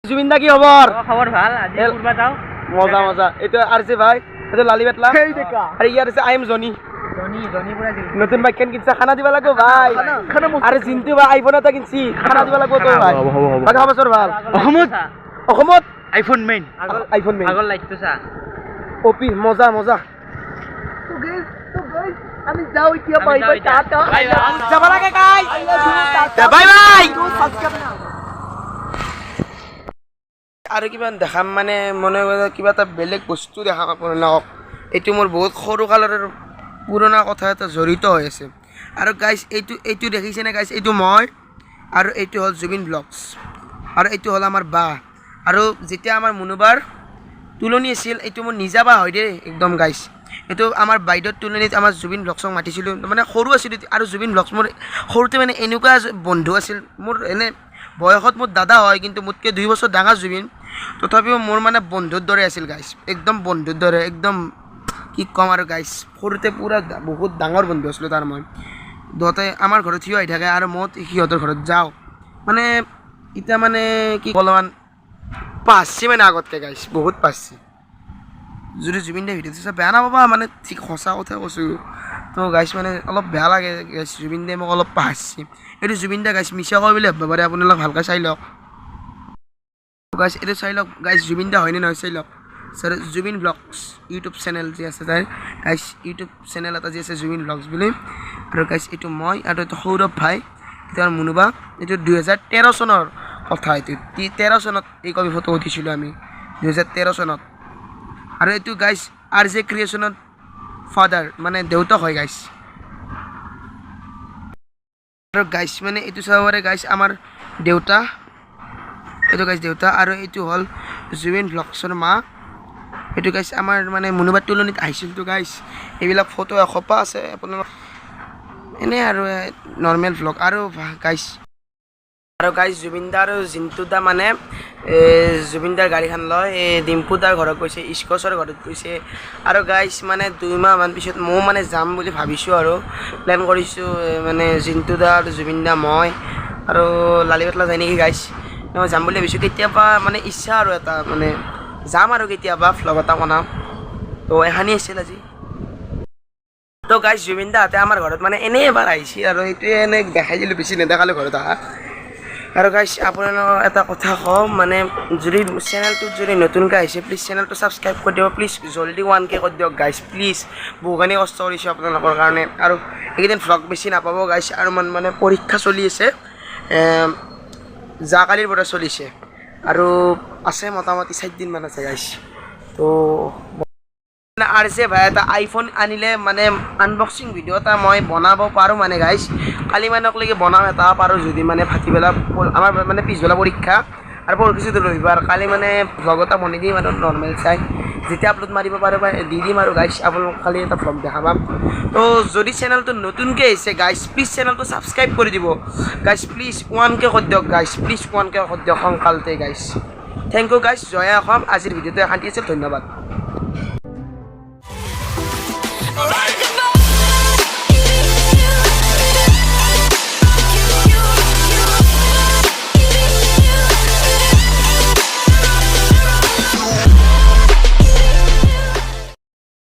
জুবিন দা, কি খবৰ? খবৰ ভাল। আজি ফুৰবা যাওঁ। মজা মজা। এইটো আৰ জে ভাই, এইটো লালি পেটলা। আৰু ইয়াৰ আছে I am Johnny. Johnny, Johnny পুৰা। নতুন বাইকখন কিনছা, খানা দিব লাগিব ভাই। আৰু জিন্তু ভাই আইফোন এটা কিনছি, খানা দিব লাগিব তো ভাই। বাকী খবৰ চবৰ ভাল? অসমত। অসমত আইফোন মেইন। IPhone main. আগৰ লাইটটো চা। অপি মজা মজা। আমি যাওঁ এতিয়া। Bye bye, Tata. যাব লাগে গাইস, বাই বাই। আৰু কিবা দেখাম মানে মনে কিবা এটা বেলেগ বস্তু দেখাম আপোনালোকক। এইটো মোৰ বহুত সৰু কালৰ পুৰণা কথা এটা জড়িত হৈ আছে। আৰু গাইছ, এইটো দেখিছেনে গাইছ? এইটো মই আৰু এইটো হ'ল জুবিন ব্লগছ আৰু এইটো হ'ল আমাৰ বা। আৰু যেতিয়া আমাৰ মুনুবাৰ তুলনি আছিল, এইটো মোৰ নিজা বা হয় দেই একদম গাইছ। এইটো আমাৰ বাইদেউৰ তুলনিত আমাৰ জুবিন ব্লগছক মাতিছিলোঁ, মানে সৰু আছিলোঁ। আৰু জুবিন ব্লগছ মোৰ সৰুতে মানে এনেকুৱা বন্ধু আছিল মোৰ। এনে বয়সত মোৰ দাদা হয়, কিন্তু মোতকৈ 2 বছৰ ডাঙৰ জুবিন। তথাপিও মোৰ মানে বন্ধুৰ দৰে আছিল গাইছ, একদম বন্ধুৰ দৰে একদম। কি ক'ম আৰু গাইছ, সৰুতে পূৰা বহুত ডাঙৰ বন্ধু আছিলোঁ তাৰ মই। দুয়োটাই আমাৰ ঘৰত সিও আহি থাকে আৰু মই সিহঁতৰ ঘৰত যাওঁ। মানে এতিয়া মানে কি অলপমান পাহছি, মানে আগতকৈ গাইছ বহুত পাহছি। যদি জুবিন দাৰ ভিডিঅ'টো চাই বেয়া নাপাবা, মানে ঠিক সঁচা কথা কৈছোঁ। তো গাইছ, মানে অলপ বেয়া লাগে গাইছ, জুবিন দাই মোক অলপ পাহছি। এইটো জুবিন দা গাইছ, মিছা কয় বুলি ভাবিব পাৰে, আপোনালোক ভালকৈ চাই লওক গাইছ। এইটো চাই লওক গাইছ, জুবিন দা হয়নে নহয় চাই লওক। Sir, Zubeen blogs YouTube channel যি আছে তাৰ গাইছ, ইউটিউব চেনেল এটা যি আছে জুবিন ব্লগছ বুলি। আৰু গাইছ, এইটো মই আৰু এইটো সৌৰভ ভাই, এইটো আৰু মুনুবা। এইটো 2013 চনৰ কথা। এইটো 13 চনত এই কপি ফটো উঠিছিলোঁ আমি, 2013 চনত। আৰু এইটো গাইছ আৰ জে ক্ৰিয়েশ্যনত ফাদাৰ, মানে দেউতাক হয় গাইছ। আৰু গাইছ, মানে এইটো চাব পাৰে গাইছ, আমাৰ দেউতা এইটো গাইছ, দেউতা। আৰু এইটো হ'ল জুবিন ব্লগছৰ মা। এইটো গাইছ আমাৰ মানে মুনুবাৰ তুলনিত আহিছিলতো গাইছ। এইবিলাক ফটো এসোপা আছে আপোনালোক। এনেই আৰু নৰ্মেল ভ্লগ আৰু গাইছ। আৰু গাইছ, জুবিন দা আৰু জিন্তু দা মানে জুবিন দাৰ গাড়ীখন লয় এই ডিম্পু দাৰ ঘৰত গৈছে, ইস্কচৰ ঘৰত গৈছে। আৰু গাইছ, মানে 2 মাহমান পিছত ময়ো মানে যাম বুলি ভাবিছোঁ আৰু প্লেন কৰিছোঁ। মানে জিন্তু দা আৰু জুবিন দা, মই আৰু লালি পাতলা যায় নেকি গাইছ, মই যাম বুলি ভাবিছোঁ কেতিয়াবা। মানে ইচ্ছা আৰু এটা, মানে যাম আৰু কেতিয়াবা ভ্লগ এটা বনাম। তো এখানি আছিল আজি। তো গাইছ, জুবিন দাহঁতে আমাৰ ঘৰত মানে এনেই এবাৰ আহিছিল আৰু সেইটোৱে এনেই দেখাই দিলোঁ, বেছি নেদেখালোঁ ঘৰত অহা। আৰু গাইছ, আপোনালোকক এটা কথা কওঁ, মানে যদি চেনেলটোত যদি নতুনকৈ আহিছে, প্লিজ চেনেলটো ছাবস্ক্ৰাইব কৰি দিব। প্লিজ জল্দি 1K কৰি দিয়ক গাইছ, প্লিজ। বহুখিনি কষ্ট কৰিছোঁ আপোনালোকৰ কাৰণে। আৰু এইকেইদিন ভ্লগ বেছি নাপাব গাইছ। আৰু মানে মানে পৰীক্ষা চলি আছে, যোৱাকালিৰ পৰা চলিছে আৰু আছে মোটামুটি 4 দিনমান আছে গাইছ। তো আৰ জে ভাই এটা আইফোন আনিলে, মানে আনবক্সিং ভিডিঅ' এটা মই বনাব পাৰোঁ মানে গাইছ। কালি মানকলৈকে বনাম এটা পাৰোঁ যদি। মানে ভাটিবেলা আমাৰ মানে পিছবেলা পৰীক্ষা আৰু পৰহিটো ৰবিবাৰ। কালি মানে ভ্লগ এটা বনাই দিম আৰু নৰ্মেল চাই যেতিয়া আপলোড মাৰিব পাৰোঁ বা দি দিম। আৰু গাইছ, আপোনালোক খালি এটা ভ্লগ দেখা পাম। তো যদি চেনেলটো নতুনকৈ আহিছে গাইছ, প্লিজ চেনেলটো ছাবস্ক্ৰাইব কৰি দিব গাইছ। প্লিজ 1K কৰি দিয়ক গাইছ, প্লিজ 1K কৰি দিয়ক সোনকালতে গাইছ। Thank U গাইছ। জয় অসম। আজিৰ ভিডিঅ'টো শান্তি আছিল। ধন্যবাদ।